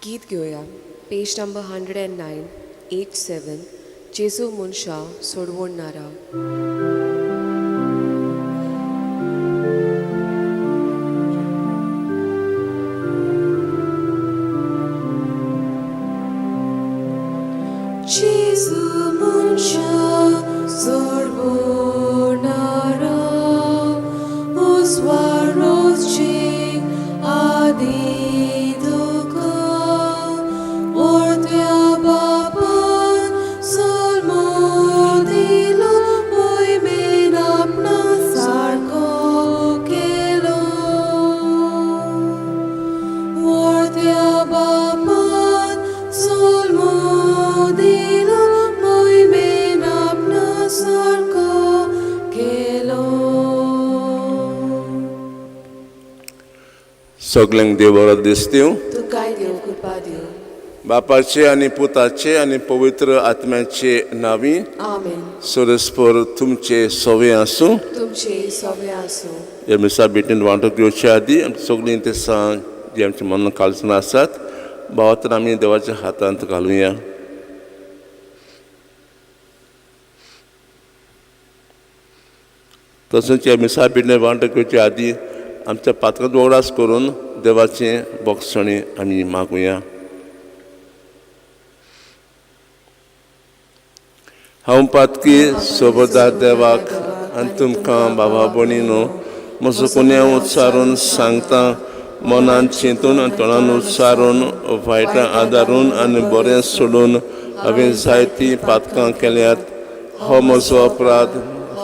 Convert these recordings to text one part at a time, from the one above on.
गीत घेवया पेज नंबर 109 87 जेजू मनशा सोडवणारा. जेजू मनशा सोडवणारा उजवाडोचे आदी तुका ओर्त्या बापान जल्म दिलो मोहिमेन आपणा सारको केलो ओर्त्या बापान जल्म दिलो मोहिमेन आपणा सारको केलो. सगल्यांक देव बरो दिसतीव. तुकाय देव कृपा दिवं. बापाचे आनी पुताचे आनी पवित्र आत्म्याचे नांवी. आमेन. सरस्पर तुमचे सवे आसूं. तुमचे सवे आसूं. ह्या मिसा भेटीन वांटो घेवचे आदी आमची सगळीं ते सांग जी आमच्या मनान कालचनां आसात भावांत आमी देवाच्या हातांत घालुया. तशेंच ह्या मिसा भेटीन वांटो घेवचे आदी आमच्या पात्रांत उगडास करून देवाचें बोगसणें आमी मागुया. हांव पातकी सोबदार देवाक आनी तुमकां बाबा भयणीनो म्हजो कुन्यांव उच्चारून सांगता. मनान चिंतून आनी तोंडान उच्चारून वायटां आदारून आनी बरें सोडून हांवें जायतीं पातकां केल्यात. हो म्हजो अपराध,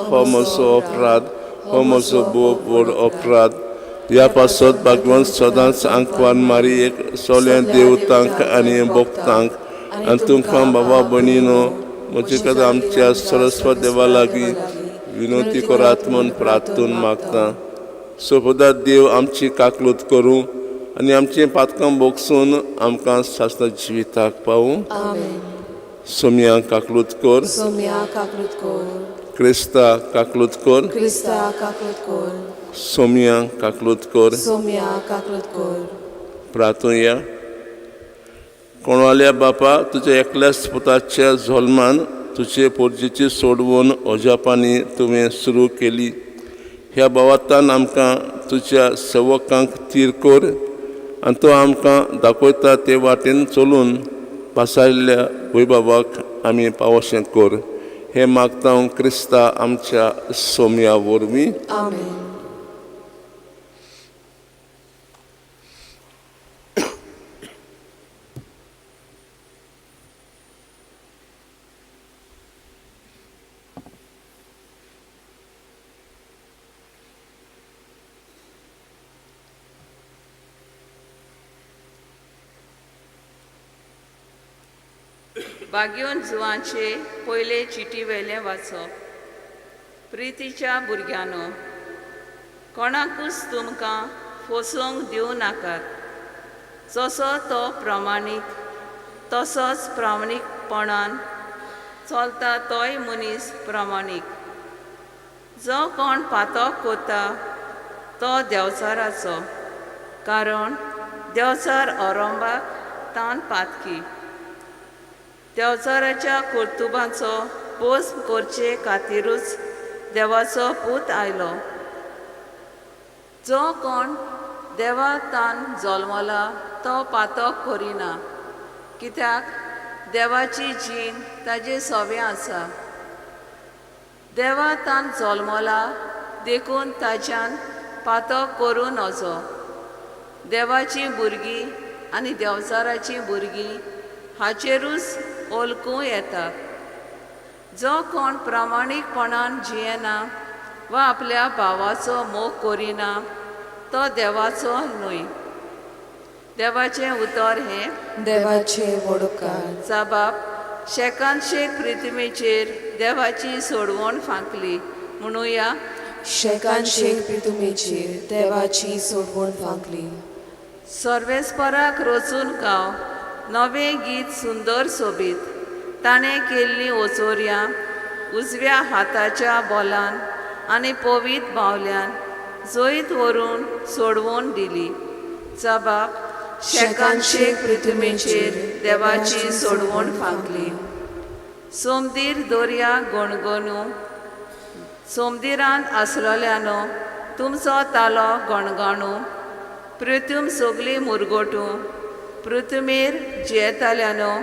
हो म्हजो अपराध, हो म्हजो भोव व्हड अपराध. ह्या पासत भागवंत सदांच आंकवार मारयेक सोल्या देवतांक आनी भक्तांक आनी तुमकां बाबा भयणीनो म्हजे कडेन आमच्या सरस्वत देवा लागीं विनवती करात म्हूण प्रार्थून मागता. सोपदार देव आमची काकलूत करूं आनी आमचीं पातकां भोगसून आमकां सासणा जिविताक पावूं. आमेन. सोमया काकलूत कर. सोम्या काकलूत कोर. क्रिस्ता काकलूत कर. क्रिस्ता काकलूत कोर. सोमया काकलूत कर. सोम्या काकलूत कोर. प्रार्थुया. कोणाल्या बापा, तुज्या एकल्याच पुताच्या जल्मान तुजे पोरजेची सोडवून अजापांनी तुवें सुरू केली. ह्या भावातान आमकां तुज्या सेवकांक थीर कर आनी तो आमकां दाखयता ते वाटेन चलून पासायल्ल्या भुंयबाबाक आमी पावोशें कर. हें मागता हांव क्रिस्ता आमच्या सोमया वरवीं. आमेन. बागयोन जुवांचे पयले चिटी वेलें वाचप. प्रितीच्या भुरग्यांनो, कोणाकूच तुमकां फसोवंक दिवं नाकात. जसो तो प्रमाणीक तसोच प्रामाणीकपणान चलता तोय मनीस प्रमाणीक. जो कोण पातक कोता तो देंवचाराचो, कारण देंवचार अरंबाक तान पातकी. देंवचाराच्या कर्तुबांचो पोस करचे खातीरूच देवाचो पूत आयलो. जो कोण देवा तान जल्मला तो पातक करिना, कित्याक देवाची जीण ताजे सवें आसा. देवा तान जल्मला देखून ताच्यान पातक करूं नजो. देवाचीं भुरगीं आनी देंवचाराचीं भुरगीं हाचेरूच वळखूं येता. जो कोण प्रामाणीकपणान जियेना वा आपल्या भावाचो मोग करिना तो देवाचो न्हय. देवाचें उतर हें देवाचे वडोकार. जाबाब शेकान शेक प्रिथ्वीचेर देवाची सोडवण फांकली म्हणुया. शेकान शेक प्रिथुमेचेर देवाची सोडवण फांकली. सर्वेस्पराक रचून गाव नवें गीत सुंदर सोबीत. ताणें केल्लीं ओचोरयां उजव्या हाताच्या बोलान आनी पवीत बावल्यान जैत व्हरून सोडवून दिली. जबाब शेकानशेक पृथ्वीचेर देवाची सोडवण फांकली. सोमदीर दर्या गणगणू, सोमदिरान आसलोल्यानो तुमचो तालो गणगणू, पृथ्वी सगली मुरगोटू, पृथ्वीर जियेताल्यानो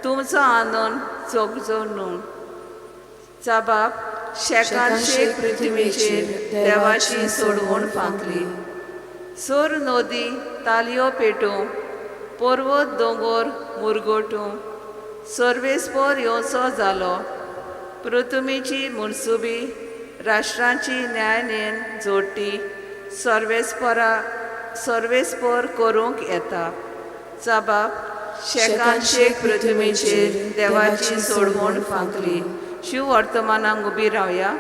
तुमचो आनंद चोगजो. चाबाप शेकानशेक पृथ्वीचेर देवाची सोडवण फांकली. सोर नदी तालयो पेटूं, पर्वत दोंगोर मुरगोटूं, सर्वेस्पोर येवचो जालो. पृथ्वीची मुनसुबी राष्ट्रांची न्यायनेन जोडटी सर्वेस्परा सर्वेस्पोर करूंक येता. चाबाप शेकानशेक पृथ्वीचेर देवाची सोडवण फांकली. शिव वर्तमानाक उबी रावया.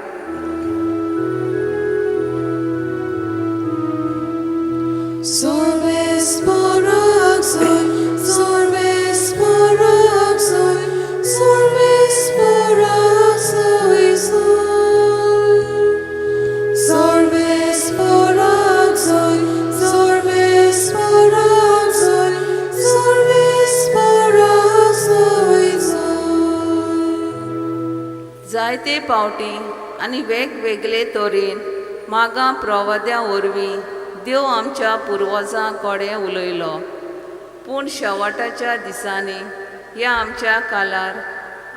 Sorbes paraxoi, sorbes paraxoi, sorbes paraxoi, sol. Sorbes paraxoi, sorbes paraxoi, sorbes paraxoi, sol. जायते पावटी आनी वेगवेगळे तरेन मागां प्रवाद्या वरवीं देव आमच्या पुर्वजां कडेन उलयलो, पूण शेवटाच्या दिसांनी ह्या आमच्या कालार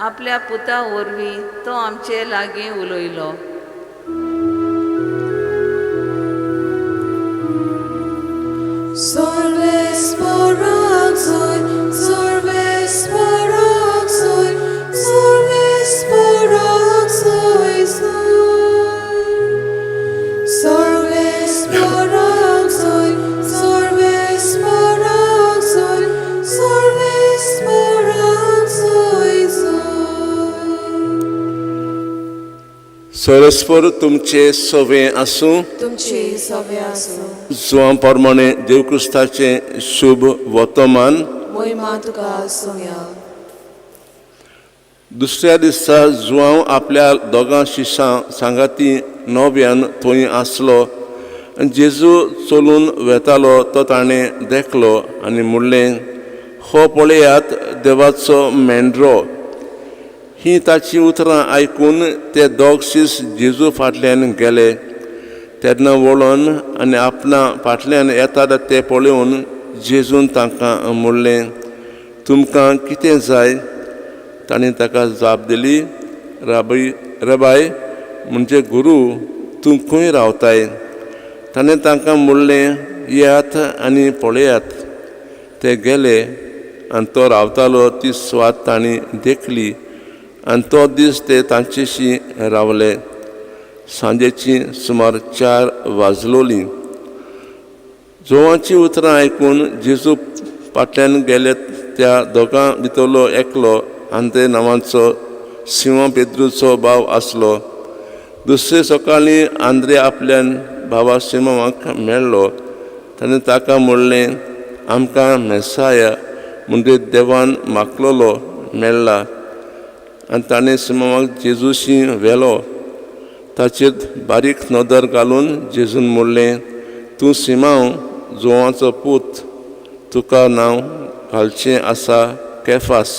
आपल्या पुता वरवीं तो आमचे लागीं उलयलो. Sorbes paraxoi, sorbes paraxoi, sorbes paraxoi, sol. Sorbes paraxoi, sorbes paraxoi, sorbes paraxoi, sol. सरस्पर तुमचे सवे आसूं. तुमचे सवे आसूं. जुवां प्रमाणे देवक्रिस्ताचें शुभ वर्तमान. मोहिमा तुका आसूया. दुसऱ्या दिसा जुवांव आपल्या दोगां शिशां सांगाती नव्यान थंय आसलो आनी जेजू चलून वेतालो तो ताणें देखलो आनी म्हणलें, हो पळयात देवाचो मेंढरो. ही ताची उतरां आयकून ते दोग शीस जेजू फाटल्यान गेले. तेन्ना वळोन आनी आपणा फाटल्यान येतात ते पळोवन जेजून तांकां म्हणलें, तुमकां कितें जाय? तांणी ताका जाप दिली, राबय रबाय म्हणजे गुरू, तूं खंय रावताय? ताणें तांकां म्हणलें, येयात आनी पळयात. ते गेले आनी तो रावतालो ती सुवात तांणी देखली आनी तो दीस ते तांचेशी रावले. सांजेची सुमार 4 वाजलोलीं. जोवाची उतरां आयकून जेजू फाटल्यान गेले त्या दोगां भितरलो एकलो आंद्रे नांवाचो सिंवा पेद्रूचो भाव आसलो. दुसरे सकाळीं आंद्रे आपल्यान भावा सिमांवाक मेळ्ळो. ताणें ताका म्हणलें, आमकां मेसाया म्हणजे देवान मागलेलो मेळ्ळा. आनी ताणें सिमांवाक जेजूशी व्हेलो. ताचेर बारीक नदर घालून जेजून म्हणलें, तूं सिमांव जुवाचो पूत, तुका नांव घालचें आसा केफास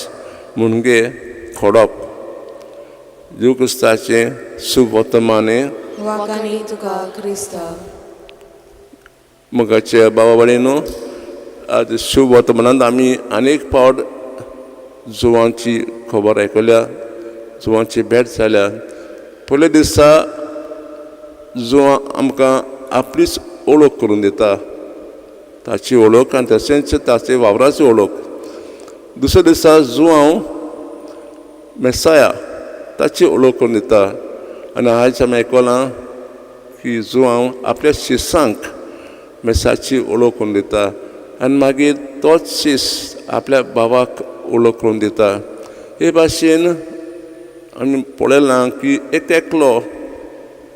म्हणजे खोडप. देव क्रिस्ताचें सुवर्तमानें. वाकानी तुका क्रिस्ता. मोगाचे बाबा भयणीनो, आज शुभवर्तमानांत आमी अनेक फावट जुवांची खबर आयकल्या, जुवांची भेट जाल्या. पयल्या दिसा जुवां आमकां आपलीच ओळख करून दिता, ताची ओळख आनी तशेंच ताचे वावराची ओळख. दुसऱ्या दिसा जुवांव मेसाया ताची ओळख करून दिता. आनी आयज आमी आयकलां की जुवांव आपल्या शिसांक मेसाची ओळख करून दिता आनी मागीर तोच शीस आपल्या भावाक ओळख करून दिता. हे भाशेन आमी पळयलां की एक एकलो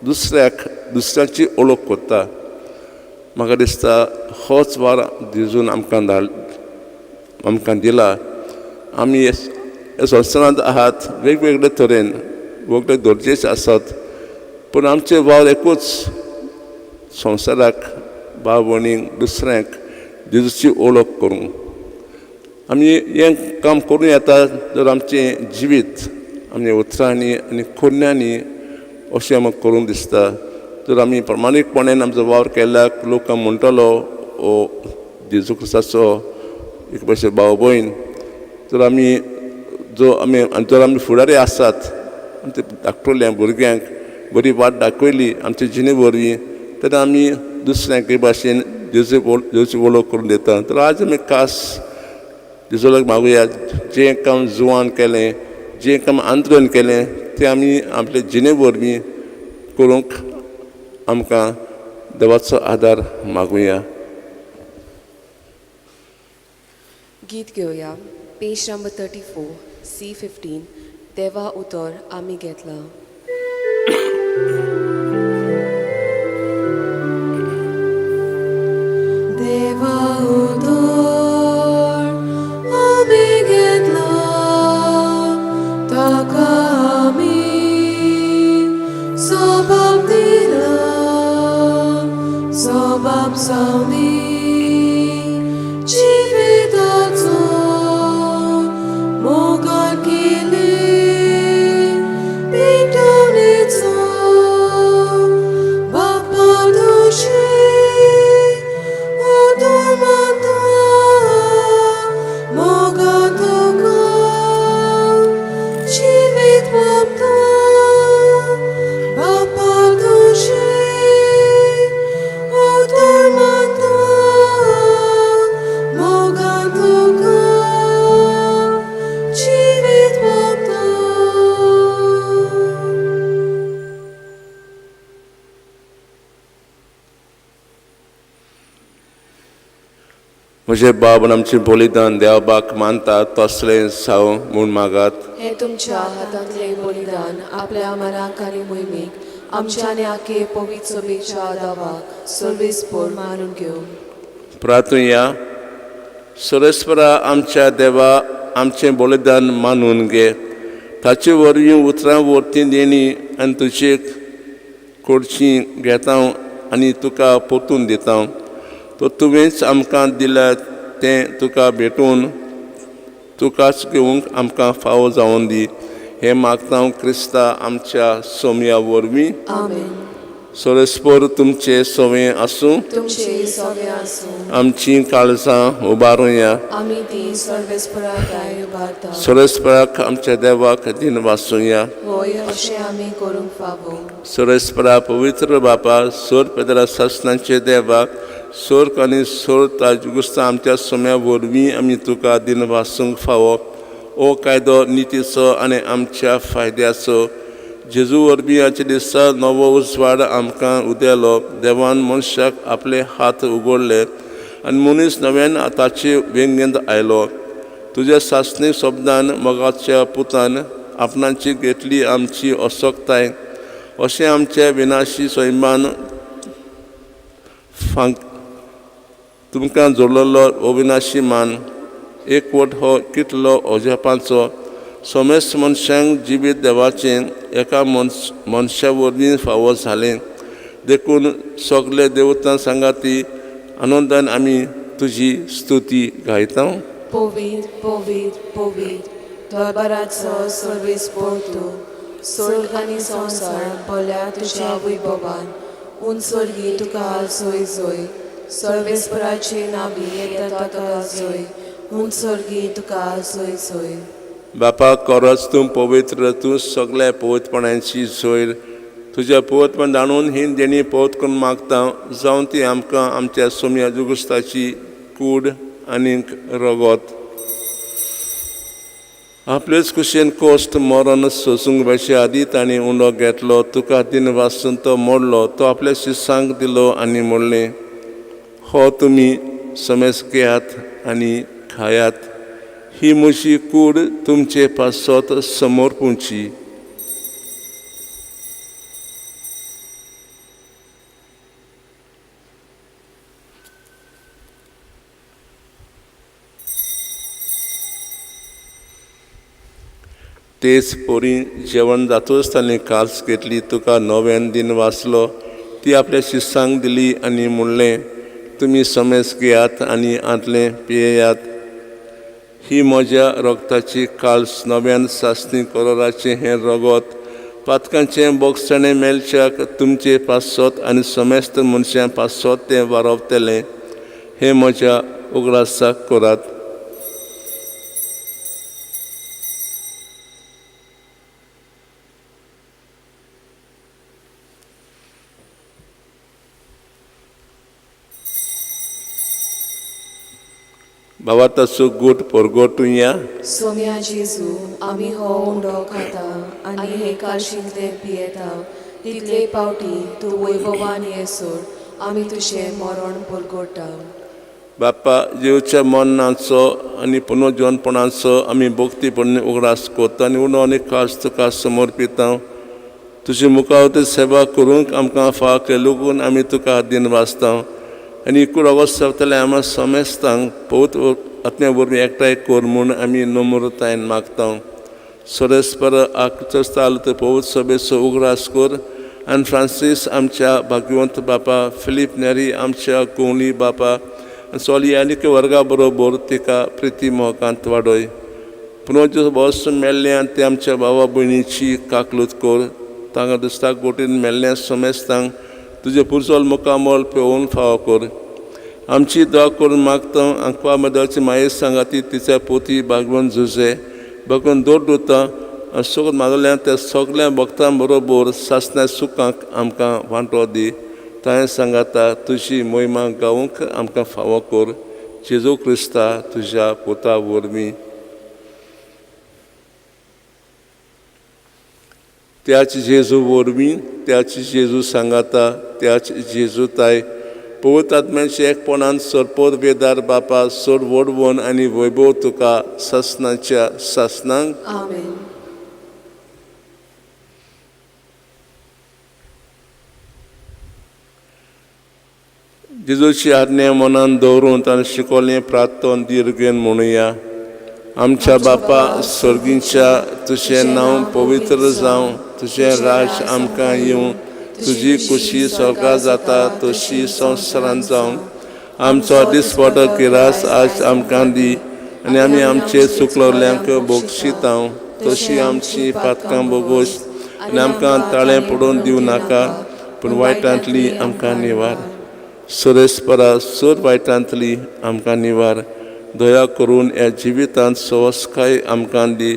दुसऱ्याक दुसऱ्याची ओळख करता. म्हाका दिसता होच वार जेजून आमकां दिला. आमी हे संवसारांत आहात, वेगवेगळे तरेन वेगळे दर्जेचे आसात, पूण आमचे वावर एकूच, संवसाराक भाव भयणींक दुसऱ्यांक जेजूची ओळख करूंक. आमी हें काम करूं येता जर आमचें जिवीत आमच्या उतरांनी आनी खुर्ण्यांनी अशें आमकां करूंक दिसता. जर आमी प्रमाणीकपणान आमचो वावर केल्यार लोक म्हणटलो हो जेजू क्रिस्ताचो एक भशेन भाव भयण. तर आमी जो आमी जर आमी फुडारी आसात आमच्या धाकटुल्या भुरग्यांक बरी वाट दाखयली आमचे जिणे वरवीं तर आमी दुसऱ्यांक हे भाशेन जेजू जेजूची वळख करून दिता. तर आज आमी खास जेजूक मागुया जें काम जुवान केलें, जें काम आंद्रेन केलें तें आमी आपले जिणे वरवीं करूंक आमकां देवाचो आदार मागुया. गीत घेवया पेज नंबर 34 C15 देवा उतर आमी घेतला. देवा उतर आमी घेतला ताका आमी सोबाब दिला सोबाब जावनी जिविताचो मोगान केले पेटवणेचो बापा तुजे उतर मागता मोगान तुका जिवीत मागता बापा तुजे उतर मागता मोगान तुका जिवीत मागता. म्हजे बाब आनी आमचें बलिदान देवबाक मानता तसलें जावं म्हूण मागात. हे तुमच्या हातांतले बलिदान आपल्या मनाक आनी मोहिमेक आमच्या आनी आखे पवित्र सभेच्या दावाक सर्वेस्पोर मानून घेवं. प्रार्थुया. सरस्परा आमच्या देवा आमचें बलिदान मानून घे, ताचे वरवीं उतरां वरती देणी आनी तुजे कडची घेता आनी तुका परतून दिता. तो तुवेंच आमकां दिल्या तें तुका भेटून तुकाच घेवंक आमकां फावो जावन दी. हें मागता क्रिस्ता आमच्या सोमया वरवीं. आमेन. सरस्पर तुमचें सवें आसूं. तुमचे सवे आसूं. आमची काळजां उबारुया. आमी ती सर्वेस्पराक उबारता. सरस्पराक आमच्या देवाक दिन वासुया. होय अशें आमी करूंक फावो. सरस्परा पवित्र बापा सोर पेदरा सासनाचे देवा सोर्क आनी सोर ताजगुस्ता आमच्या सोम्या वरवीं आमी तुका दिन वासूंक फावो. ओ कायदो नितीचो आनी आमच्या फायद्याचो जेजू वरवीं हाचे दिसा नवो उजवाड आमकां उदेलो. देवान मनशाक आपले हात उगडले आनी मनीस नव्यान ताचे वेंगेंत आयलो. तुज्या सासणी शब्दान मोगाच्या पुतान आपणाची घेतली आमची असक्ताय अशें आमच्या विनाशी सैमान फांक तुमकां जोडलेलो अविनाशी मान एकवट हो कितलो अजापांचो समेस्त मनशांक जिवीत देवाचें एका मनशा वरवीं फावो जालें. देखून सगळे देवतां सांगाती आनंदान आमी तुजी स्तुती गायता. पवित्र पवित्र पवित्र दरबाराचो सर्वेस्पोर तूं स्वर्ग आनी संवसार भरल्या तुज्या वैभवान. उंच स्वर्गी तुका जोय जोय सर्वेस्पराचे नावी येता ताका जोय उंच स्वर्गी तुका जोय जोय. बापा खरोच तूं पवित्र, तूं सगळ्या पवित्रपणाची सोयर. तुज्या पवित्रपण जाणून ही देणी पवित्र करून मागता जावन ती आमकां आमच्या सोम्या जुगुस्ताची कूड आनीक रगत आपलेच कुशेन कोश्ट मरण सोसूंक बेशे आदी तांणी उंडो घेतलो. तुका दिन वासून तो मोडलो, तो आपल्या शिसांक दिलो आनी म्हणलें, हो तुमी समेस घेयात आनी खायात, ही म्हजी कूड तुमचे पासत समर्पूची. तेच परी जेवण जातूच ताणें कास घेतली, तुका नव्यान दिन वाचलो, ती आपल्या शिसांक दिली आनी म्हणलें, तुमी समेज घेयात आनी आंतलें पियेयात. ही म्हज्या रोगताची काल्स नव्यान सासणी करोराचें हें रगत पातकांचें बोगसणें मेळच्याक तुमचे पासत आनी समेस्त मनशां पासत तें वारवतलें. हें म्हज्या उगडासाक करात. भावार्थाचो गूट परगटुया. सोम्या जेजू, आमी हो उंडो खाता आनी हे काळशींतलें पियेता तितले पावटी तूं वैभवान येसर आमी तुजें मरण परगटा. बापा, जेवच्या मरणाचो आनी पुनर्जीवनपणाचो आमी भक्तीपणी उगडास करता आनी उंडो आनी कास तुका समर्पिता. तुजी मुखावती सेवा करूंक आमकां फाव केलुकून आमी तुका दिन वाचता आनी कुड सावतले आमा समेस्तांक पवित्र आत्म्या वरवीं एकठांय कर म्हूण आमी नम्रतायेन मागता. सोरेस्पर आकृतस्थाल पवित्र सभेचो उगडास कर आनी फ्रांसीस आमच्या भाग्यवंत बापा, फिलीप नेरी आमच्या कोंगली बापा आनी सोली आनीक वर्गा बरोबर तिका प्रिती मोगांत वाडय. पुनोज बस मेल्ल्या ते आमच्या भावा भयणीची काकलूत कर. तांकां दुसऱ्या गोटीन मेल्ल्या समेस्तांक तुजें पुरजोल मुखामोल पेवून फावो कर. आमची दवा करून मागता आंकवा मदलची माये सांगाती तिच्या पोती बागवून झुजे बगून दोर दुता आनी सगळं मागल्या त्या सगळ्या भक्तां बरोबर सासण्या सुखांक आमकां वांटो दी. ताणें सांगाता तुजी मोहिमा गावूंक आमकां फावो कर. जेजू क्रिस्ता तुज्या पुता वरवीं. त्याच जेजू वरवीं, त्याच जेजू सांगाता, त्याच जेजू ताय पवित्र आत्म्याचे एकपणान सरपोत वेदार बापा सोड वडवण आनी वैभव तुका सासणाच्या सासणांक. आमेन. जेजूची आज्ञा मनान दवरून ताणें शिकवलें प्रार्थन दीर्घेन म्हणुया. आमच्या बापा सर्गींच्या, तुजें नांव पवित्र जावं, तुजें राज आमकां येवं, तुजी खुशी स्वर्गात जाता तशी संवसारांत जावं. आमचो दिसपटो किरास आज आमकां दी आनी आमी आमचे चुकलोल्यांक बोगशिता तशी आमची पातकां बोगोश आनी आमकां ताळें पडोवन दिवं नाका, पूण वायटांतली आमकां निवार. सुरेस्परा सोद वायटांतली आमकां निवार. दया करून ह्या जिवितांत सवसकाय आमकां दी.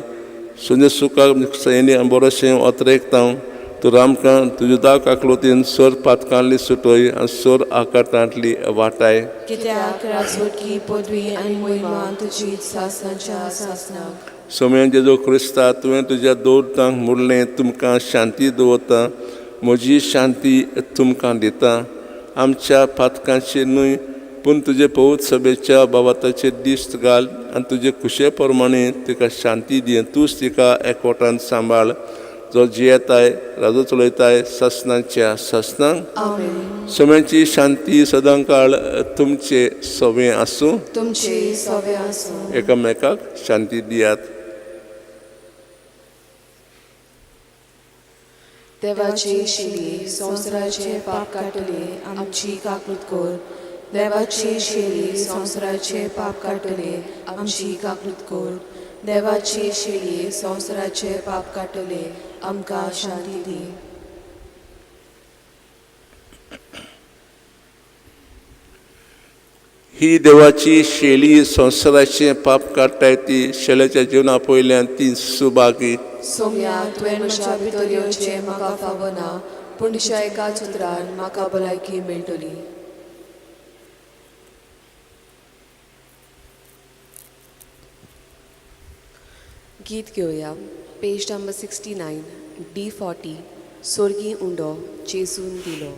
सुने सुखाक सैनी बरोशें अत्रेकता तर आमकां तुज्या दाव काकलुतीन सोर पातकांतली सुटय आनी सोर आकाटांतली वाटाय. कित्याक राजवटकी पदवी आनी मोहिमा तुजी सासणाच्या सासणाक. सोम्या जेजू क्रिस्ता, तुवें तुज्या दोतांक मुरलें तुमकां शांती दवरता, म्हजी शांती तुमकां दिता. आमच्या पातकांची न्हय पूण तुजे पवित्र सभेच्या बाबाताचेर दिश्ट घाल आनी तुजे खुशे प्रमाणे तिका शांती दी. तूंच तिका एकवटान सांबाळ, जो जियेताय राजो चलयताय सासणाच्या सासणांक. आमेन. सोम्याची शांती सदांकाळ तुमचे सवे आसूं. तुमचे सवे आसूं. एकामेकाक शांती दियात. देवाची शिली संवसाराचे पाप काडटले आमची काकूत कर. देवाची शिली संवसाराचे पाप काडटले आमची काकूत कर. देवाची शिली संवसाराचे पाप काडटले आमकां शांती दी. ही देवाची शेली संवसाराचें पाप काडटाय ती शेल्याच्या जिवना पयल्यान ती सुभागी. सोम्या, तुवें म्हज्या भितर येवचें म्हाका फावना, पूण तुज्या एकाच उतरान म्हाका भलायकी मेळटली. गीत घेवया. पेज नंबर 69 D40. सोर्गी उंडो जेजून दिलो.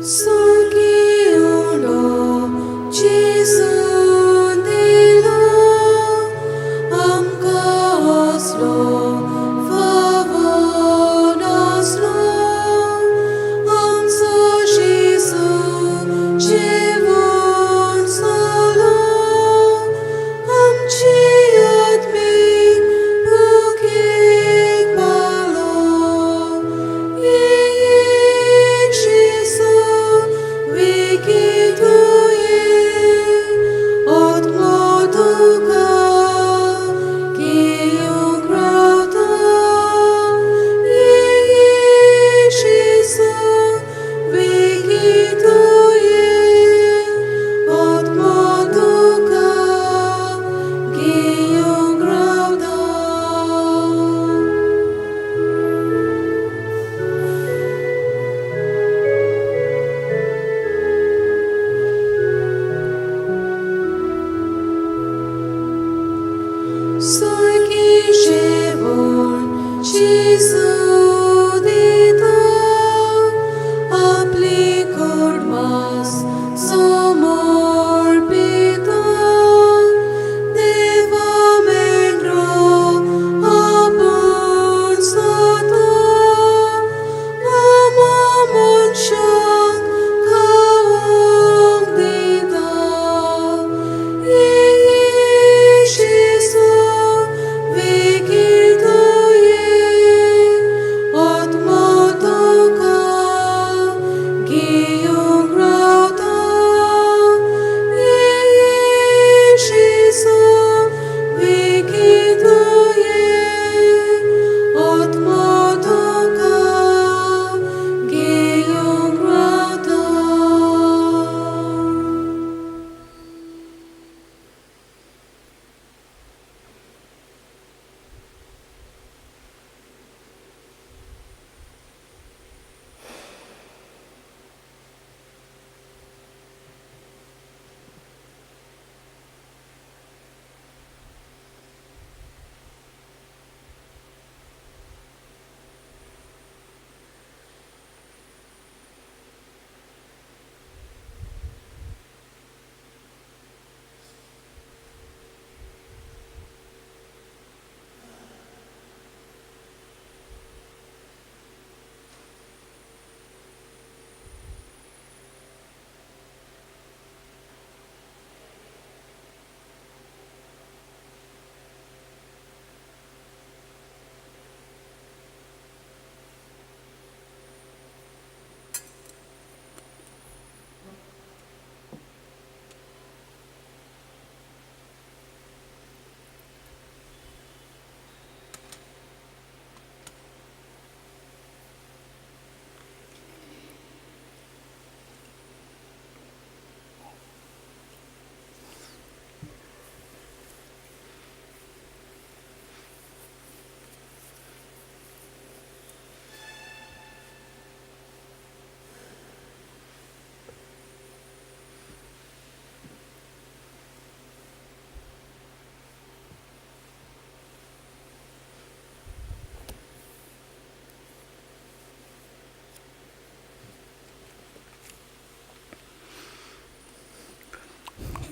स्वर्गी उंडो जेजून दिलो, आमकां असलो फावो नासलो,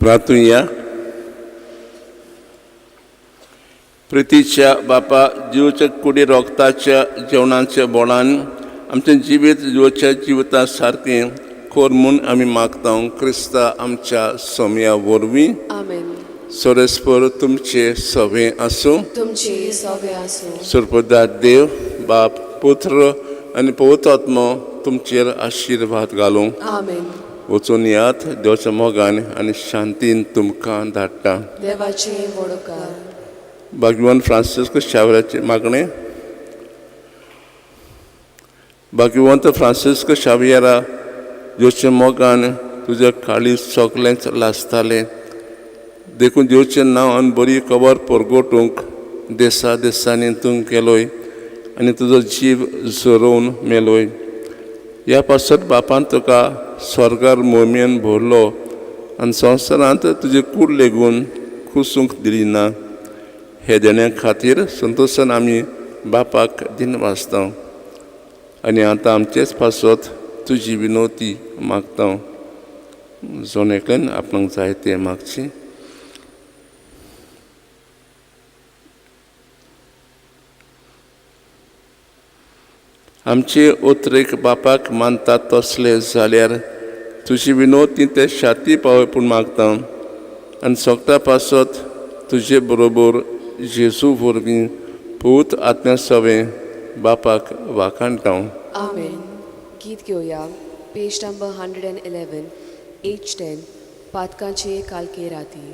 प्रार्थुया. प्रितीच्या बापा, जिवच्या कुडी रोगताच्या जेवणाच्या बोळान आमचें जिवीत जिवच्या जिविता सारकें कोर म्हूण आमी मागता क्रिस्ता आमच्या सोम्या वरवीं. आमेन. सोरेस्पर तुमचे सवे आसूं. तुमची सवे आसूं. सुरपदार देव बाप पुत्र आनी पवित्र आत्मो तुमचेर आशिर्वाद घालूं. आमेन. वचून यात, देवाच्या मोगान आनी शांतीन तुमकां धाडटा. देवाचे वडोकार. भाग्यवान फ्रांसिस्क शावराचें मागणें. भाग्यवंत फ्रांसिस्क शावियरा, देवच्या मोगान तुज्या काळीज सगळेंच लासतालें, देखून देवचें नांव आनी बरी खबर परगटूंक देसा देसांनी तूं गेलोय आनी तुजो जीव झरोवन मेलोय. ह्या पासत बापान तुका स्वर्गार मोमयेन भरलो आनी संवसारांत तुजी कूड लेगून कुसूंक दिली ना. हे देण्या खातीर संतोशान आमी बापाक दिनवासता आनी आतां आमचेच पासत तुजी विनोती मागता. जण एकल्यान आपणाक जाय तें मागचें. आमचे उतरेक बापाक मानतात तसले जाल्यार तुजी विनोती ते शाती पावय पूण मागता आनी सोगटा पासत तुजे बरोबर जेजू वरवीं पूत आत्म्या सवें बापाक वाखाणटा. आमेन. गीत घेवया, पेज नंबर 111, एज 10, पातकाचे कालके राती.